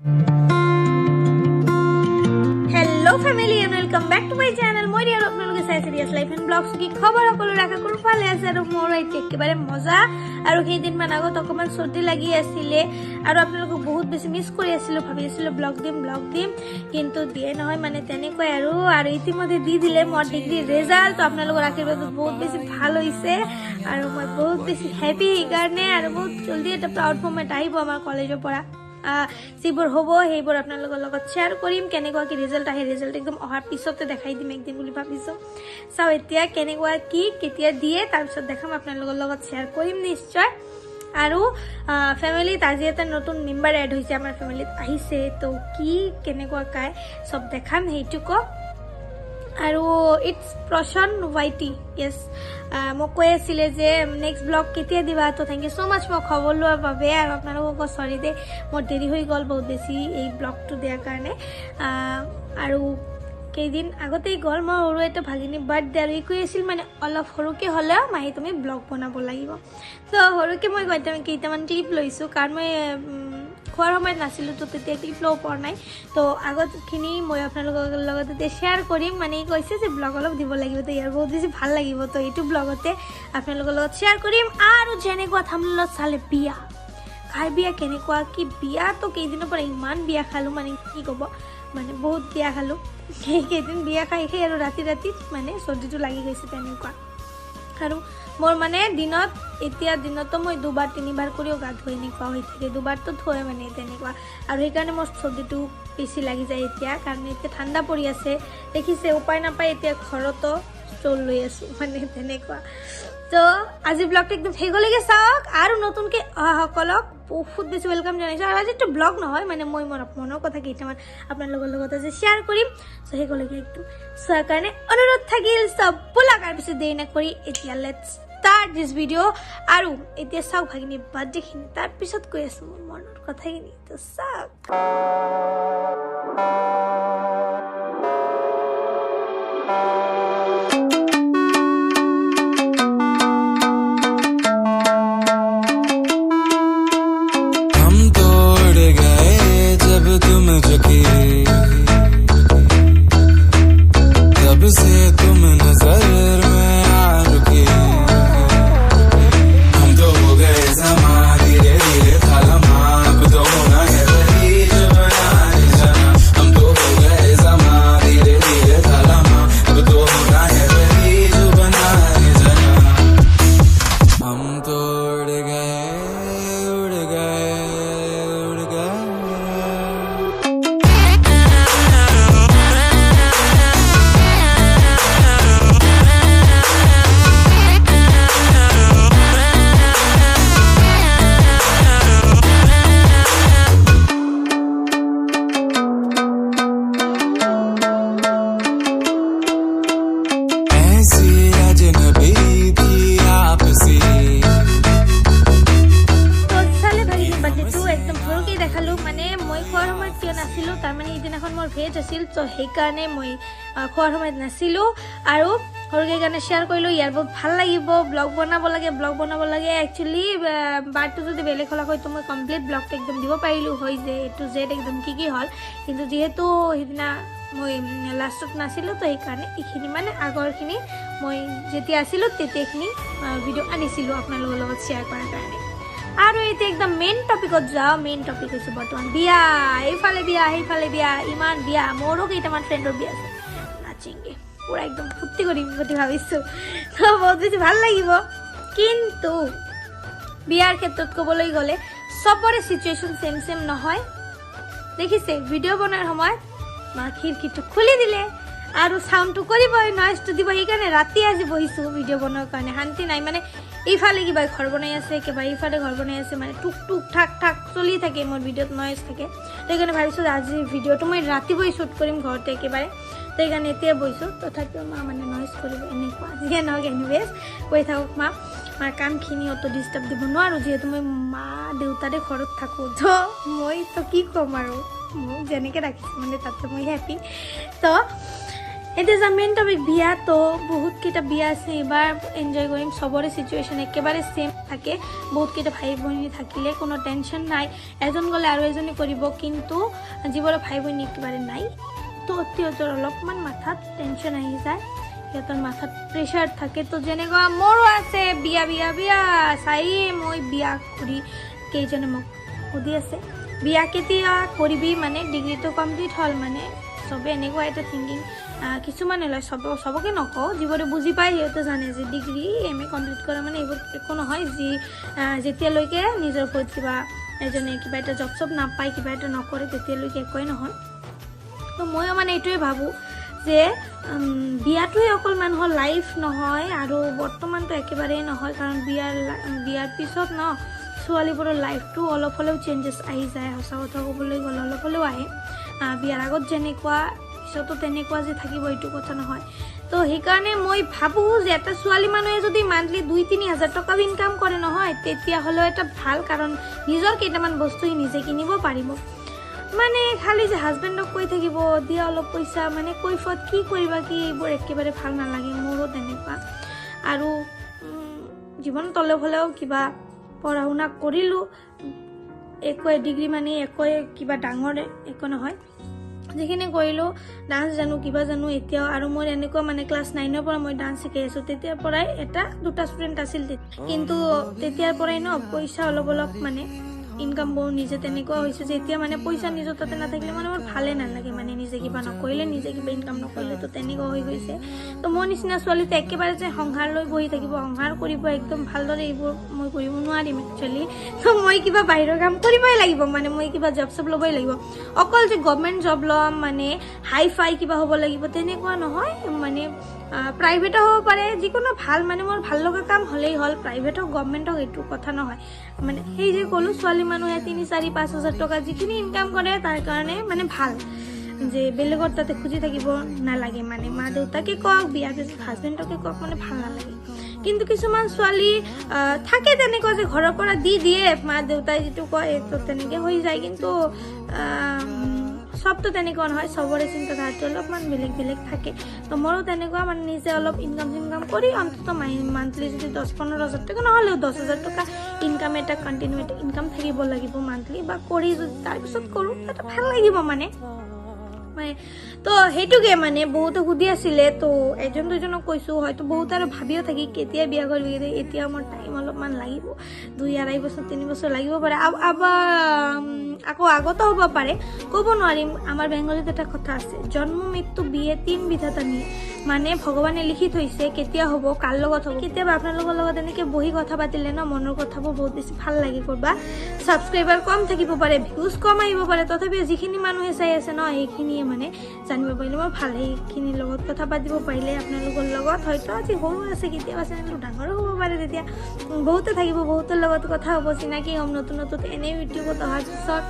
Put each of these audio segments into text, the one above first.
Hello family and welcome back to my channel. মই ৰিয়া আৰু আপোনালোকে চাই আছে ৰিয়াছ লাইফ এণ্ড ব্লগছ। কি খবৰ সকলোৰে? আশা কৰোঁ ভালে আছে আৰু মোৰো এতিয়া একেবাৰে মজা। আৰু কেইদিনমান আগত অকণমান চৰ্দি লাগি আছিলে আৰু আপোনালোকক বহুত বেছি মিছ কৰি আছিলোঁ। ভাবি আছিলোঁ ব্লগ দিম ব্লগ দিম, কিন্তু দিয়ে নহয়, মানে তেনেকুৱাই আৰু। আৰু ইতিমধ্যে দি দিলে মোৰ ডিগ্ৰীৰ ৰেজাল্ট। আপোনালোকৰ আশীৰ্বাদত বহুত বেছি ভাল হৈছে আৰু মই বহুত বেছি হেপী সেইকাৰণে। আৰু বহুত জল্দি এটা প্ৰাউড মুমেণ্ট আহিব আমাৰ কলেজৰ পৰা। যিবোৰ হ'ব সেইবোৰ আপোনালোকৰ লগত শ্বেয়াৰ কৰিম। কেনেকুৱা কি ৰিজাল্ট আহে, ৰিজাল্ট একদম অহাৰ পিছতে দেখাই দিম একদিন বুলি ভাবিছোঁ। চাওঁ এতিয়া কেনেকুৱা কি কেতিয়া দিয়ে, তাৰপিছত দেখাম, আপোনালোকৰ লগত শ্বেয়াৰ কৰিম নিশ্চয়। আৰু ফেমিলিত আজি এটা নতুন মেম্বাৰ এড হৈছে, আমাৰ ফেমিলিত আহিছে, তো কি কেনেকুৱা কাই চব দেখাম সেইটোকো। আৰু it's প্ৰশন ৱাইটি, য়েছ, মোক কৈ আছিলে যে নেক্সট ব্লগ কেতিয়া দিবা। তো thank you so মাছ মই খবৰ লোৱাৰ বাবে। আৰু আপোনালোককো চৰি দে, মোৰ দেৰি হৈ গ'ল বহুত বেছি এই ব্লগটো দিয়াৰ কাৰণে। আৰু কেইদিন আগতেই গ'ল মই সৰু এটা ভাগিনী বাৰ্থডে, আৰু ই কৈ আছিল মানে অলপ সৰুকৈ হ'লেও মাহী তুমি ব্লগ বনাব লাগিব। ত' সৰুকৈ মই কেইটামান ক্লিপ লৈছোঁ, কাৰণ মই খোৱাৰ সময়ত নাছিলোঁ, তো তেতিয়া ক্লিপ ল'ব পৰা নাই। তো আগতখিনি মই আপোনালোকৰ লগত এতিয়া শ্বেয়াৰ কৰিম। মানে ই কৈছে যে ব্লগ অলপ দিব লাগিব, তো ইয়াৰ বহুত বেছি ভাল লাগিব, তো এইটো ব্লগতে আপোনালোকৰ লগত শ্বেয়াৰ কৰিম। আৰু যেনেকুৱা থামলত চালে বিয়া কাৰ বিয়া কেনেকুৱা কি বিয়া, তো কেইদিনৰ পৰা ইমান বিয়া খালোঁ, মানে কি ক'ব, মানে বহুত বিয়া খালোঁ সেইকেইদিন। বিয়া খাই খাই আৰু ৰাতি ৰাতি মানে চৰ্দিটো লাগি গৈছে তেনেকুৱা। আৰু মোৰ মানে দিনত, এতিয়া দিনতো মই দুবাৰ তিনিবাৰ কৰিও গা ধুই এনেকুৱা হৈ থাকে, দুবাৰতো ধুৱে মানে তেনেকুৱা। আৰু সেইকাৰণে মোৰ চৰ্দিটো বেছি লাগি যায় এতিয়া, কাৰণ এতিয়া ঠাণ্ডা পৰি আছে দেখিছে, উপায় নাপায় এতিয়া ঘৰতো ষ্টল লৈ আছোঁ মানে তেনেকুৱা। তো আজি ব্লগটো একদম শেষলৈকে চাওক আৰু নতুনকৈ অহাসকলক বহুত বেছি welcome জনাইছোঁ। আৰু আজিতো ব্লগ নহয়, মানে মই মোৰ মনৰ কথা কেইটামান আপোনালোকৰ লগত আজি শ্বেয়াৰ কৰিম। চ' শেষলৈকে একদম চোৱাৰ কাৰণে অনুৰোধ থাকিল। চব ব'লক আৰু বেছি দেৰি নকৰি এতিয়া let's start this video. আৰু এতিয়া চাওক ভাগিনী বাৰ্থডেখিনি, তাৰপিছত কৈ আছোঁ মোৰ মনৰ কথাখিনি। তো চাওক। हम तोड़ गए जब तुम झुकी, तब से तुम नजर में आ रुकी। हम तो हो गए जमा धीरे धीरे था लम्हा, अब तो होना है वही जो बनाए जाना। हम तो हो गए जमा धीरे धीरे था लम्हा, अब तो होना है वही जो बनाए जाना। हम तो उड़ गए, उड़ गए, उड़ गए। ऐसी अजनबी थी आपसी। তো চালে ভাগিনী বাৰ্থডেটো একদম সৰুকৈ দেখালোঁ। মানে মই খোৱাৰ সময়ত কিয় নাছিলোঁ, তাৰমানে সিদিনাখন মোৰ ভেজ আছিল, ত' সেইকাৰণে মই খোৱাৰ সময়ত নাছিলোঁ। আৰু সৰুকৈ কাৰণে শ্বেয়াৰ কৰিলোঁ, ইয়াৰ বহুত ভাল লাগিব। ব্লগ বনাব লাগে, ব্লগ বনাব লাগে। একচুৱেলি বাৰ্থটো যদি বেলেগ হ'লে হয়তো মই কমপ্লিট ব্লগটো একদম দিব পাৰিলোঁ হয়, যে এ টু জেড একদম কি কি হ'ল। কিন্তু যিহেতু সিদিনা মই লাষ্টত নাছিলোঁ, তো সেইকাৰণে এইখিনি মানে আগৰখিনি মই যেতিয়া আছিলোঁ তেতিয়া এইখিনি ভিডিঅ' আনিছিলোঁ আপোনালোকৰ লগত শ্বেয়াৰ কৰাৰ কাৰণে। আৰু এতিয়া একদম মেইন টপিকত যাওঁ। মেইন টপিক হৈছে বৰ্তমান বিয়া। এইফালে বিয়া, সেইফালে বিয়া, ইমান বিয়া। মোৰো কেইটামান ফ্ৰেণ্ডৰ বিয়া আছে, নাচিংগে পূৰা একদম ফূৰ্তি কৰিম বুলি ভাবিছোঁ, তো বহুত বেছি ভাল লাগিব। কিন্তু বিয়াৰ ক্ষেত্ৰত ক'বলৈ গ'লে চবৰে চিটুৱেশ্যন ছেম ছেম নহয়। দেখিছে ভিডিঅ' বনোৱাৰ সময়ত মা খিৰিকীটো খুলি দিলে আৰু চাউণ্ডটো কৰিবই, নইজটো দিব। সেইকাৰণে ৰাতি আজি বহিছোঁ ভিডিঅ' বনোৱাৰ কাৰণে, শান্তি নাই। মানে এইফালে কিবা ঘৰ বনাই আছে, কিবা এইফালে ঘৰ বনাই আছে, মানে টুক টুক ঠাক ঠাক চলি থাকে, মোৰ ভিডিঅ'ত নইজ থাকে। সেইকাৰণে ভাবিছোঁ আজি ভিডিঅ'টো মই ৰাতি বহি শ্বুট কৰিম ঘৰতে একেবাৰে। সেইকাৰণে এতিয়া বহিছোঁ, তথাপিও মা মানে নইজ কৰিব এনেকুৱা। যিয়ে নহওক, এনিৱেজ কৈ থাকক মা, মাৰ কামখিনি অত ডিষ্টাৰ্ব দিব নোৱাৰোঁ, যিহেতু মই মা দেউতাৰে ঘৰত থাকোঁ। তো মই তো কি ক'ম আৰু, মোক যেনেকৈ ৰাখিছে মানে তাতে মই হেপী। তো এতিয়া যাম মেইন টপিক বিয়া। তো বহুতকেইটা বিয়া আছে, এইবাৰ এনজয় কৰিম। চবৰে চিটুৱেশ্যন একেবাৰে ছেম থাকে। বহুতকেইটা ভাই ভনী থাকিলে কোনো টেনশ্যন নাই, এজন গ'লে আৰু এজনে কৰিব। কিন্তু যিবোৰৰ ভাই ভনী একেবাৰে নাই, তো সিহঁতৰ অলপমান মাথাত টেনশ্যন আহি যায়, সিহঁতৰ মাথাত প্ৰেছাৰ থাকে। তো যেনেকুৱা মোৰো আছে, বিয়া বিয়া বিয়া চায়ে মই বিয়া কৰি কেইজনে মোক সুধি আছে বিয়া কেতিয়া কৰিবি, মানে ডিগ্ৰীটো কমপ্লিট হ'ল। মানে চবে এনেকুৱা এটা থিংকিং কিছুমানে লয়, চবকে নকওঁ, যিবোৰে বুজি পায় সিহঁতে জানে যে ডিগ্ৰী এম এ কমপ্লিট কৰা মানে এইবোৰ একো নহয়। যেতিয়ালৈকে নিজৰ ওপৰত কিবা এজনে কিবা এটা জব চব নাপায়, কিবা এটা নকৰে, তেতিয়ালৈকে একোৱেই নহয়। তো ময়ো মানে এইটোৱে ভাবোঁ যে বিয়াটোৱে অকল মানুহৰ লাইফ নহয় আৰু বৰ্তমানটো একেবাৰেই নহয়। কাৰণ বিয়াৰ পিছত ন ছোৱালীবোৰৰ লাইফটো অলপ হ'লেও চেঞ্জেছ আহি যায়। সঁচা কথা ক'বলৈ গ'লে অলপ হ'লেও আহে। বিয়াৰ আগত যেনেকুৱা পিছতো তেনেকুৱা যে থাকিব এইটো কথা নহয়। তো সেইকাৰণে মই ভাবোঁ যে এটা ছোৱালী মানুহে যদি মান্থলি 2-3 হাজাৰ টকাও ইনকাম কৰে নহয়, তেতিয়াহ'লেও এটা ভাল, কাৰণ নিজৰ কেইটামান বস্তু সি নিজে কিনিব পাৰিব। মানে খালি যে হাজবেণ্ডক কৈ থাকিব দিয়া অলপ পইচা, মানে কৈফত কি কৰিবা কি, এইবোৰ একেবাৰে ভাল নালাগে মোৰো তেনেকুৱা। আৰু জীৱনত অলপ হ'লেও কিবা পঢ়া শুনা কৰিলোঁ, একোৱে ডিগ্ৰী মানে একোৱে কিবা ডাঙৰ একো নহয়, যিখিনি কৰিলোঁ ডান্স জানো কিবা জানো এতিয়াও। আৰু মোৰ এনেকুৱা মানে ক্লাছ 9ৰ পৰা মই ডান্স শিকাই আছোঁ, তেতিয়াৰ পৰাই এটা দুটা ষ্টুডেণ্ট আছিল, কিন্তু তেতিয়াৰ পৰাই ন পইচা অলপ অলপ মানে ইনকাম কৰোঁ নিজে। তেনেকুৱা হৈছে যে এতিয়া মানে পইচা নিজৰ তাতে নাথাকিলে মানে মোৰ ভালেই নালাগে, মানে নিজে কিবা নকৰিলে, নিজে কিবা ইনকাম নকৰিলে, তো তেনেকুৱা হৈ গৈছে। তো মোৰ নিচিনা ছোৱালীটো একেবাৰে যে সংসাৰ লৈ বহি থাকিব, সংসাৰ কৰিব একদম ভালদৰে, এইবোৰ মই কৰিব নোৱাৰিম একচুৱেলি। তো মই কিবা বাহিৰৰ কাম কৰিবই লাগিব, মানে মই কিবা জব চব ল'বই লাগিব। অকল যে গভমেণ্ট জব ল'ম মানে হাই ফাই কিবা হ'ব লাগিব তেনেকুৱা নহয়, মানে প্ৰাইভেটো হ'ব পাৰে, যিকোনো ভাল মানে মোৰ ভাল লগা কাম হ'লেই হ'ল, প্ৰাইভেট হওক গভমেণ্ট হওক এইটো কথা নহয়। মানে সেই যে ক'লোঁ, ছোৱালী মানুহে 3, 4, 5 হাজাৰ টকা যিখিনি ইনকাম কৰে তাৰ কাৰণে মানে ভাল, যে বেলেগৰ তাতে খুজি থাকিব নালাগে। মানে মা দেউতাকে কওক, বিয়াৰ পিছত হাজবেণ্ডকে কওক, মানে ভাল নালাগে। কিন্তু কিছুমান ছোৱালী থাকে তেনেকুৱা যে ঘৰৰ পৰা দি দিয়ে, মা দেউতাই যিটো কয় সেইটো তেনেকৈ হৈ যায়। কিন্তু চবতো তেনেকুৱা নহয়, চবৰে চিন্তাধাৰাটো অলপমান বেলেগ বেলেগ থাকে। তো মোৰো তেনেকুৱা, মানে নিজে অলপ ইনকাম চিনকাম কৰি অন্ততঃ মান্থলি যদি 10-15 হাজাৰ টকা নহ'লেও 10 হাজাৰ টকা ইনকাম এটা কণ্টিনিউ এটা ইনকাম থাকিব লাগিব মান্থলি, বা কৰি যদি তাৰপিছত কৰোঁ এটা ভাল লাগিব মানে। মানে তো সেইটোকে মানে বহুতে সুধি আছিলে, তো এজন দুজনক কৈছোঁ, হয়তো বহুত আৰু ভাবিও থাকি কেতিয়া বিয়া কৰিবি, এতিয়া মোৰ টাইম অলপমান লাগিব, 2-2.5 বছৰ 3 বছৰ লাগিব পাৰে, আকৌ আগতো হ'ব পাৰে, ক'ব নোৱাৰিম। আমাৰ বেংগলীত এটা কথা আছে, জন্ম মৃত্যু বিয়ে 3 বিধাতা নিয়ে, মানে ভগৱানে লিখি থৈছে কেতিয়া হ'ব, কাৰ লগত হ'ব। কেতিয়াবা আপোনালোকৰ লগত এনেকৈ বহি কথা পাতিলে ন মনৰ কথাবোৰ বহুত বেছি ভাল লাগে। ক'ৰবা ছাবস্ক্ৰাইবাৰ কম থাকিব পাৰে, ভিউজ কম আহিব পাৰে, তথাপিও যিখিনি মানুহে চাই আছে ন সেইখিনিয়ে মানে জানিব পাৰিলে মই ভাল, সেইখিনিৰ লগত কথা পাতিব পাৰিলে আপোনালোকৰ লগত। হয়তো আজি সৰু আছে, কেতিয়াবা চেনেলটো ডাঙৰো হ'ব পাৰে, তেতিয়া বহুতে থাকিব, বহুতৰ লগত কথা হ'ব, চিনাকি হ'ম নতুন নতুন। এনেই ইউটিউবত অহাৰ পিছত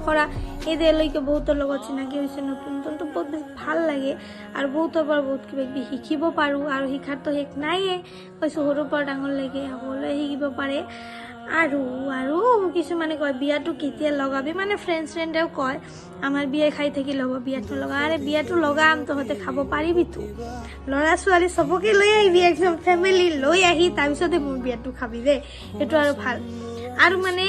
কৰা এই দেৰলৈকে বহুতৰ লগত চিনাকি হৈছে নতুন নতুন, তো বহুত বেছি ভাল লাগে আৰু বহুতৰ পৰা বহুত কিবা কিবি শিকিব পাৰোঁ। আৰু শিক্ষাৰতো শেষ নাইয়ে, কৈছোঁ সৰুৰ পৰা ডাঙৰলৈকে সকলোৱে শিকিব পাৰে। আৰু কিছুমানে কয় বিয়াটো কেতিয়া লগাবি, মানে ফ্ৰেণ্ড ফ্ৰেণ্ডেও কয় আমাৰ বিয়া খাই থাকিলে হ'ব, বিয়াটো লগা। আৰে বিয়াটো লগাম, তহঁতে খাব পাৰিবিতো, ল'ৰা ছোৱালী চবকে লৈ আহিবি, একদম ফেমিলি লৈ আহি তাৰপিছতে মোৰ বিয়াটো খাবি দেই, সেইটো আৰু ভাল। আৰু মানে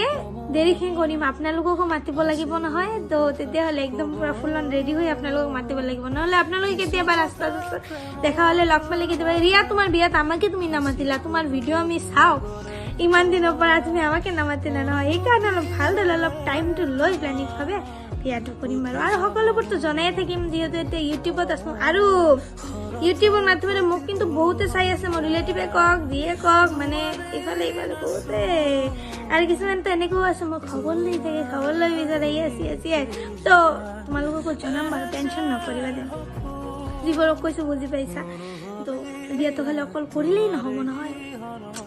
দেৰিখিনি কৰিম, আপোনালোককো মাতিব লাগিব নহয়, তো তেতিয়াহ'লে একদম পূৰা ফুল অন ৰেডি হৈ আপোনালোকক মাতিব লাগিব। নহ'লে আপোনালোকে কেতিয়াবা ৰাস্তা চাস্তাত দেখা হ'লে লগ পালে কেতিয়াবা, ৰিয়া তোমাৰ বিয়াত আমাকে তুমি নামাতিলা, তোমাৰ ভিডিঅ' আমি চাওঁ ইমান দিনৰ পৰা, তুমি আমাকে নামাতিলা নহয়। সেইকাৰণে অলপ ভালদৰে অলপ টাইমটো লৈ প্লেনিংভাৱে বিয়াটো কৰিম বাৰু। আৰু সকলোবোৰতো জনায়ে থাকিম, যিহেতু এতিয়া ইউটিউবত আছোঁ আৰু ইউটিউবৰ মাধ্যমেৰে মোক কিন্তু বহুতে চাই আছে, মোৰ ৰিলেটিভে কওক যিয়ে কওক, মানে ইফালে ইফালে বহুতে। আৰু কিছুমানতো এনেকুৱাও আছে মোক খবৰ লৈ থাকে, খবৰ লৈ বিচাৰে, য়েছ য়েছ য়েছ। তো তোমালোককো জনাম বাৰু, টেনশ্যন নকৰিবা দে, যিবোৰক কৈছোঁ বুজি পাইছা। তো বিয়াটো খালি অকল কৰিলেই নহ'ব নহয়,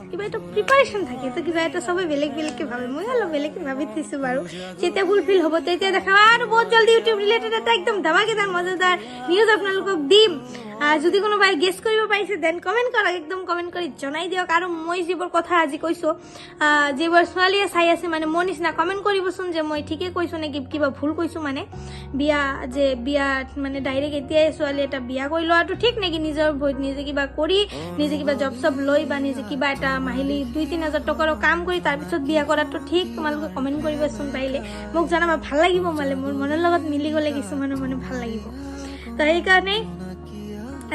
কিবা এটা প্ৰিপাৰেশ্যন থাকে। তো কিবা এটা চবে বেলেগ বেলেগকৈ ভাবে, মই অলপ বেলেগকৈ ভাবি থৈছোঁ বাৰু। যেতিয়া ফুলফিল হ'ব তেতিয়া দেখাম। আৰু বহুত জলদি ইউটিউব ৰিলেটেড এটা একদম ধামাকেদাৰ মজাদাৰ নিউজ আপোনালোকক দিম। যদি কোনোবাই গেছ কৰিব পাৰিছে, then comment কৰক, একদম কমেণ্ট কৰি জনাই দিয়ক। আৰু মই যিবোৰ কথা আজি কৈছোঁ, যিবোৰ ছোৱালীয়ে চাই আছে, মানে মোৰ নিচিনা কমেণ্ট কৰিবচোন যে মই ঠিকেই কৈছোঁ নে কিবা ভুল কৈছোঁ। মানে বিয়া যে বিয়াত মানে ডাইৰেক্ট এতিয়াই ছোৱালী এটা বিয়া কৰি লোৱাটো ঠিক নেকি, নিজৰ ভৰিত নিজে কিবা কৰি, নিজে কিবা জব চব লৈ বা নিজে কিবা এটা মাহিলী 2-3 হাজাৰ টকাৰো কাম কৰি তাৰপিছত বিয়া কৰাটো ঠিক? তোমালোকে কমেণ্ট কৰিবাচোন পাৰিলে, মোক জনাবা, ভাল লাগিব। মানে মোৰ মনৰ লগত মিলি গ'লে কিছুমানৰ মানে ভাল লাগিব। তো সেইকাৰণেই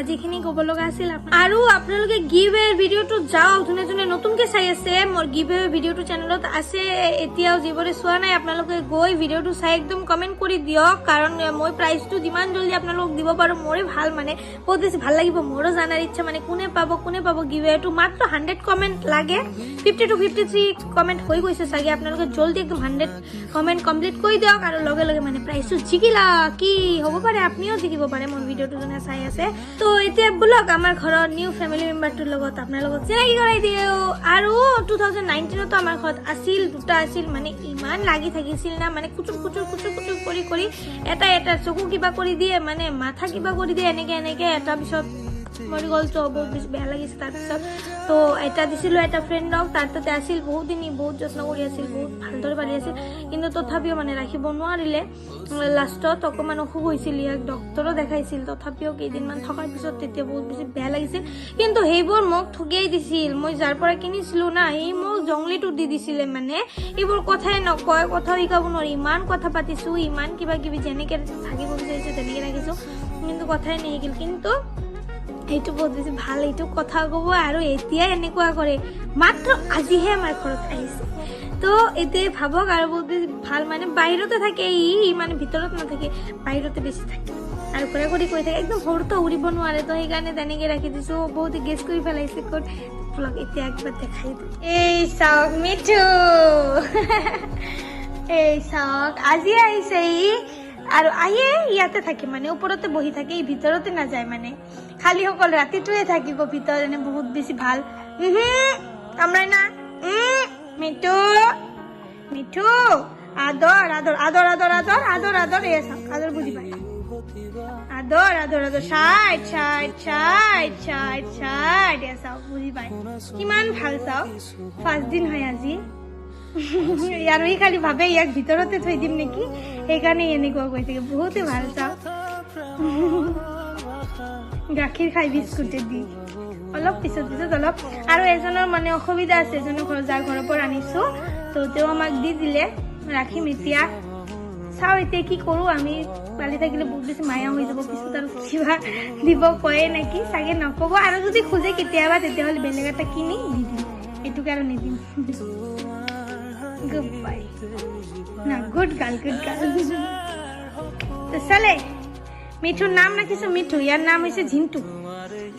আজিখিনি ক'ব লগা আছিল। আৰু আপোনালোকে গিভ এ ভিডিঅ'টো যাওক, যোনে যোনে নতুনকে চাই আছে, মোৰ গিভ এ ভিডিঅ'টো চেনেলত আছে এতিয়াও, যিবোৰে চোৱা নাই আপোনালোকে গৈ ভিডিঅ'টো চাই একদম কমেণ্ট কৰি দিয়ক। কাৰণ মই প্ৰাইজটো যিমান জল্দি আপোনালোকক দিব পাৰোঁ মোৰে ভাল, মানে বহুত বেছি ভাল লাগিব। মোৰো জানাৰ ইচ্ছা, মানে কোনে পাব, কোনে পাব গিভ এটো। মাত্ৰ 100 কমেণ্ট লাগে, 52, 53 কমেণ্ট হৈ গৈছে চাগে। আপোনালোকে জল্দি একদম 100 কমেণ্ট কমপ্লিট কৰি দিয়ক আৰু লগে লগে মানে প্ৰাইজটো জিকিলা। কি হ'ব পাৰে, আপুনিও জিকিব পাৰে মোৰ ভিডিঅ'টো যোনে চাই আছে। তো এতিয়া বলক, আমাৰ ঘৰৰ নিউ ফেমিলি মেম্বাৰটোৰ লগত আপোনাৰ লগত চিনাকি কৰাই দিওঁ। আৰু 2019তো আমাৰ ঘৰত আছিল, দুটা আছিল। মানে ইমান লাগি থাকিছিল না, মানে কুচুৰ কুচুৰ কুচুৰ কুচুৰ কৰি কৰি এটা এটা চকু কিবা কৰি দিয়ে, মানে মাথা কিবা কৰি দিয়ে, এনেকে এনেকে। এটা পিছত মৰি গ'ল, তো বহুত বেছি বেয়া লাগিছে। তাৰপিছত তো এটা দিছিলোঁ এটা ফ্ৰেণ্ডক, তাৰ তাতে আছিল বহুত দিন, বহুত যত্ন কৰি আছিল, বহুত ভালদৰে পালি আছিল, কিন্তু তথাপিও মানে ৰাখিব নোৱাৰিলে। লাষ্টত অকণমান অসুখ হৈছিল, ইয়াক ডক্তৰো দেখাইছিল, তথাপিও কেইদিনমান থকাৰ পিছত তেতিয়া বহুত বেছি বেয়া লাগিছিল। কিন্তু সেইবোৰ মোক ঠগিয়াই দিছিল। মই যাৰ পৰা কিনিছিলোঁ না, সি মোক জংলীটো দি দিছিলে। মানে এইবোৰ কথাই নকয়, কথাও শিকাব নোৱাৰি। ইমান কথা পাতিছোঁ, ইমান কিবা কিবি, যেনেকৈ থাকিব বিচাৰিছোঁ তেনেকৈ ৰাখিছোঁ, কিন্তু কথাই নিশিকিল। কিন্তু সেইটো বহুত বেছি ভাল, এইটো কথা ক'ব। আৰু এতিয়া এনেকুৱা কৰে, মাত্ৰ আজিহে আমাৰ ঘৰত আহিছে। তো এতিয়া ভাবক, আৰু বহুত বেছি ভাল, মানে বাহিৰতে থাকে ই, মানে ভিতৰত নাথাকে, বাহিৰতে বেছি থাকে আৰু ঘূৰা ঘূৰি কৰি থাকে। একদম সৰুটো, উৰিব নোৱাৰে, তো সেইকাৰণে তেনেকে ৰাখি দিছোঁ। বহুত গেছ কৰি পেলাইছে ক'ত। বলক, এতিয়া একবাৰ দেখাই দিওঁ। এই চাওক মিঠু, এই চাওক, আজি আহিছে ই। আৰু আহিয়ে ইয়াতে থাকে, মানে ওপৰতে বহি থাকে, ই ভিতৰতে নাযায়। মানে খালি অকল ৰাতিটোৱে থাকিব ভিতৰত। এনে বহুত বেছি ভাল। কামৰাই না। মিঠু, মিঠু, আদৰ, আদৰ, আদৰ, আদৰ, আদৰ, আদৰ, আদৰ। এই চাওক, আদৰ বুজি পায়। আদৰ, আদৰ, আদৰ, side, side, side, side, side. এয়া চাওক, বুজি পায় কিমান ভাল। চাওক, ফাৰ্ষ্ট দিন হয় আজি। আৰু ই খালি ভাবে ইয়াক ভিতৰতে থৈ দিম নেকি, সেইকাৰণে এনেকুৱা কৈ থাকে। বহুতে ভাল। চাওক, গাখীৰ খাই বিস্কুটে দি। অলপ পিছত পিছত অলপ আৰু এজনৰ মানে অসুবিধা আছে, এজনৰ ঘৰত, যাৰ ঘৰৰ পৰা আনিছো, তো তেওঁ আমাক দি দিলে, ৰাখিম এতিয়া। চাওঁ এতিয়া কি কৰোঁ আমি। পালি থাকিলে বহুত বেছি মায়া হৈ যাব। পিছত আৰু কিবা দিব কয়ে নেকি, চাগে নক'ব। আৰু যদি খোজে কেতিয়াবা, তেতিয়াহ'লে বেলেগ এটা কিনি দি দিম, এইটোকে আৰু নিদিম। গুড বাই না, গুড গাৰ্ল, গুড গাৰ্ল। তো চালে, মিঠুৰ নাম ৰাখিছো মিঠু। ইয়াৰ নাম হৈছে ঝিণ্টু।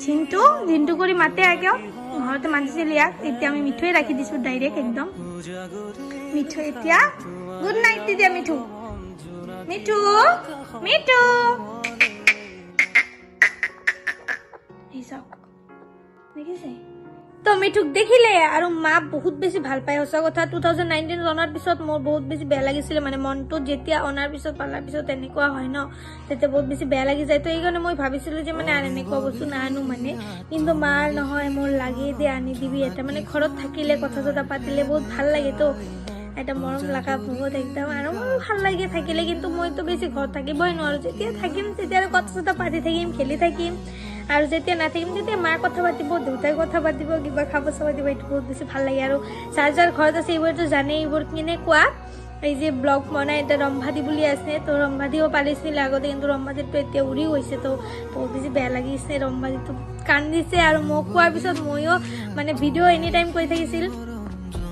ঝিণ্টু, ঝিণ্টু কৰি মাতে আগেও, ঘৰতে মাতিছিল ইয়াক। এতিয়া আমি মিঠুৱে ৰাখি দিছো ডাইৰেক্ট একদম মিঠু। এতিয়া গুড নাইট দি দিয়া মিঠু, মিঠু, মিঠু। এই চাওক, দেখিছে তো মিঠুক দেখিলে। আৰু মা বহুত বেছি ভাল পায়। সঁচা কথা, 2019ত অনাৰ পিছত মোৰ বহুত বেছি বেয়া লাগিছিলে। মানে মনটোত যেতিয়া অনাৰ পিছত, পালাৰ পিছত এনেকুৱা হয় ন, তেতিয়া বহুত বেছি বেয়া লাগি যায়। তো সেইকাৰণে মই ভাবিছিলো যে মানে আৰু এনেকুৱা বস্তু নাআনো মানে। কিন্তু মাৰ নহয়, মোৰ লাগে দে, আনি দিবি এটা। মানে ঘৰত থাকিলে, কথা চথা পাতিলে বহুত ভাল লাগে। তো এটা মৰম লগা বহুত একদম, আৰু মোৰো ভাল লাগে থাকিলে। কিন্তু মইতো বেছি ঘৰত থাকিবই নোৱাৰো। যেতিয়া থাকিম তেতিয়া আৰু কথা চথা পাতি থাকিম, খেলি থাকিম। আৰু যেতিয়া নাথাকিম তেতিয়া মায়ে কথা পাতিব, দেউতাই কথা পাতিব, কিবা খাব চাব দিব। এইটো বহুত বেছি ভাল লাগে। আৰু যাৰ যাৰ ঘৰত আছে এইবোৰতো জানে এইবোৰ কেনেকুৱা। এই যে ব্লগ বনাই এটা ৰম্ভাদি বুলি আছে, তো ৰম্ভাদিও পালিছিল আগতে, কিন্তু ৰম্ভাদিটো এতিয়া উৰি গৈছে। তো বহুত বেছি বেয়া লাগিছে, ৰম্ভাদিটো কান্দিছে। আৰু মোক কোৱাৰ পিছত ময়ো মানে ভিডিঅ' এনি টাইম কৰি থাকিছিল।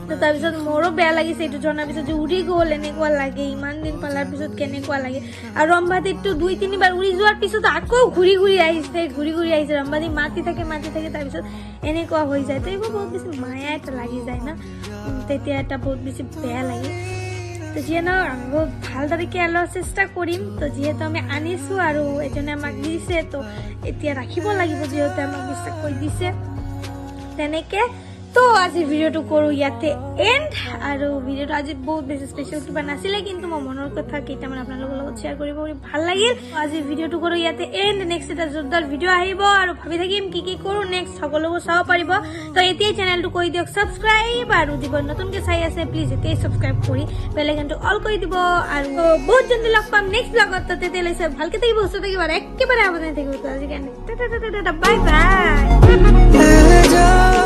তো তাৰপিছত মোৰো বেয়া লাগিছে এইটো জনাৰ পিছত যে উৰি গ'ল। এনেকুৱা লাগে ইমান দিন পালাৰ পিছত কেনেকুৱা লাগে। আৰু ৰম্ভাদিতটো দুই তিনিবাৰ উৰি যোৱাৰ পিছত আকৌ ঘূৰি ঘূৰি আহিছে, ঘূৰি ঘূৰি আহিছে। ৰম্ভাদি মাতি থাকে, মাতি থাকে, তাৰপিছত এনেকুৱা হৈ যায়। তো এইবোৰ বহুত বেছি মায়া এটা লাগি যায় না, তেতিয়া এটা বহুত বেছি বেয়া লাগে। তো যিয়ে নহওক, আমি বহুত ভালদৰে কেয়াৰ লোৱাৰ চেষ্টা কৰিম। তো যিহেতু আমি আনিছোঁ আৰু এজনে আমাক দিছে, তো এতিয়া ৰাখিব লাগিব, যিহেতু আমাক বিশ্বাস কৰি দিছে তেনেকে। তো আজি ভিডিঅ'টো কৰোঁ ইয়াতে এণ্ড। আৰু ভিডিঅ'টো আজি বহুত বেছি স্পেচিয়েল কিবা নাছিলে, কিন্তু মই মনৰ কথা কেইটামান আপোনালোকৰ লগত শ্বেয়াৰ কৰিব পাৰি ভাল লাগিল। আজি ভিডিঅ'টো কৰোঁ ইয়াতে এণ্ড। নেক্সট এটা জোৰদাৰ ভিডিঅ' আহিব আৰু ভাবি থাকিম কি কি কৰোঁ নেক্সট, সকলোবোৰ চাব পাৰিব। তো এতিয়াই চেনেলটো কৰি দিয়ক ছাবস্ক্ৰাইব আৰু যিবোৰ নতুনকৈ চাই আছে, প্লিজ এতিয়াই ছাবস্ক্ৰাইব কৰি বেল আইকনটো অল কৰি দিব। আৰু বহুত জলদি লগ পাম নেক্সট ব্লগত। তো তেতিয়ালৈ চব ভালকে থাকিব, সুস্থ থাকিব আৰু একেবাৰে সাৱধানে থাকিব। তো আজি কাৰণে বাই বাই। जा।